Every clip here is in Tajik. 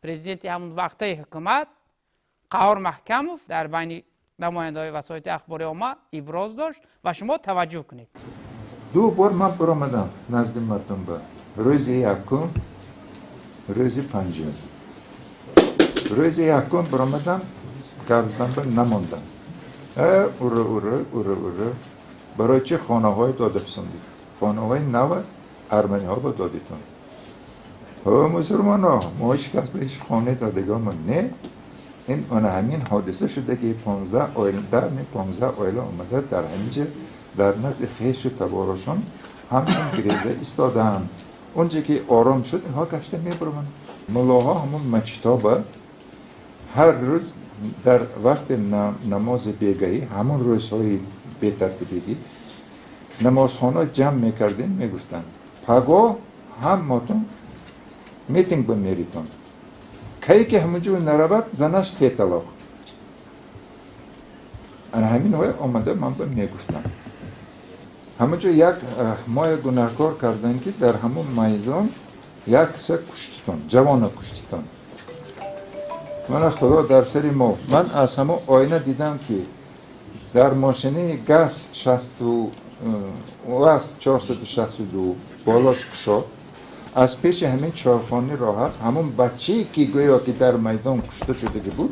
Президенти ҳамон вақтаи ҳукумат Қаҳор Маҳкамов дар байни намояндаҳои васоити ахбори омма иброз дошт ва шумо таваҷҷӯҳ кунед. Ду бор ман баромадам назди мардум ба рӯзи якум, рӯзи панҷум. Рӯзи якум баромадам, гап задам ба намондам. Ура, ура, ура, ура. Барои чӣ хонаҳои дода фисондид? Хонаҳои нава арманиҳо ба додитон. Ҳо, мусулмоно, мо ҳеҷ кас ба ҳеҷ хонаи додагиҳомо не. Ин ана ҳамин ҳодиса шуда, ки 15 оила, 15 оила омада дар ҳаминҷа дар назди хешу таборошон ҳамчун гиреза истодаанд. Онҷе ки ором шуд, инҳо гашта мебураванд. Муллоҳо ҳамон мачитоба ҳар рӯз дар вақти намози бегаҳӣ, ҳамон рӯзҳои бетартибигӣ, намозхона ҷамъ мекардем, мегуфтанд: «Пагоҳ ҳаммотон митинг ба меритон. Кае ки ҳамонҷо наравад, занаш се талоқ». Ана ҳаминҳое омада ман ба мегуфтам. Ҳамонҷо як моя гунаҳкор карданд, ки дар ҳамон майдон як киса куштитон, ҷавона куштитон. Мана Худо дар сари мо. Ман аз ҳамон оина дидам, ки дар мошинаи ГАЗ шасту УАЗ 462 болош кушод, аз пеши ҳамин чорхони роҳат ҳамон бачае, ки гӯё ки дар майдон кушта шудагӣ буд,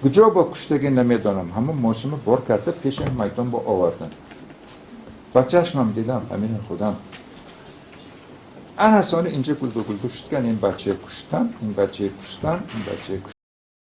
куҷо бо куштагӣ намедонам, ҳамон мошина бор карда пеши майдон бо овардан. Бачаашам дидам, ҳамин худам. Ана сони инҷа гулду гулду шуд, ин бачае куштан, ин бачае куштан, ин бачае.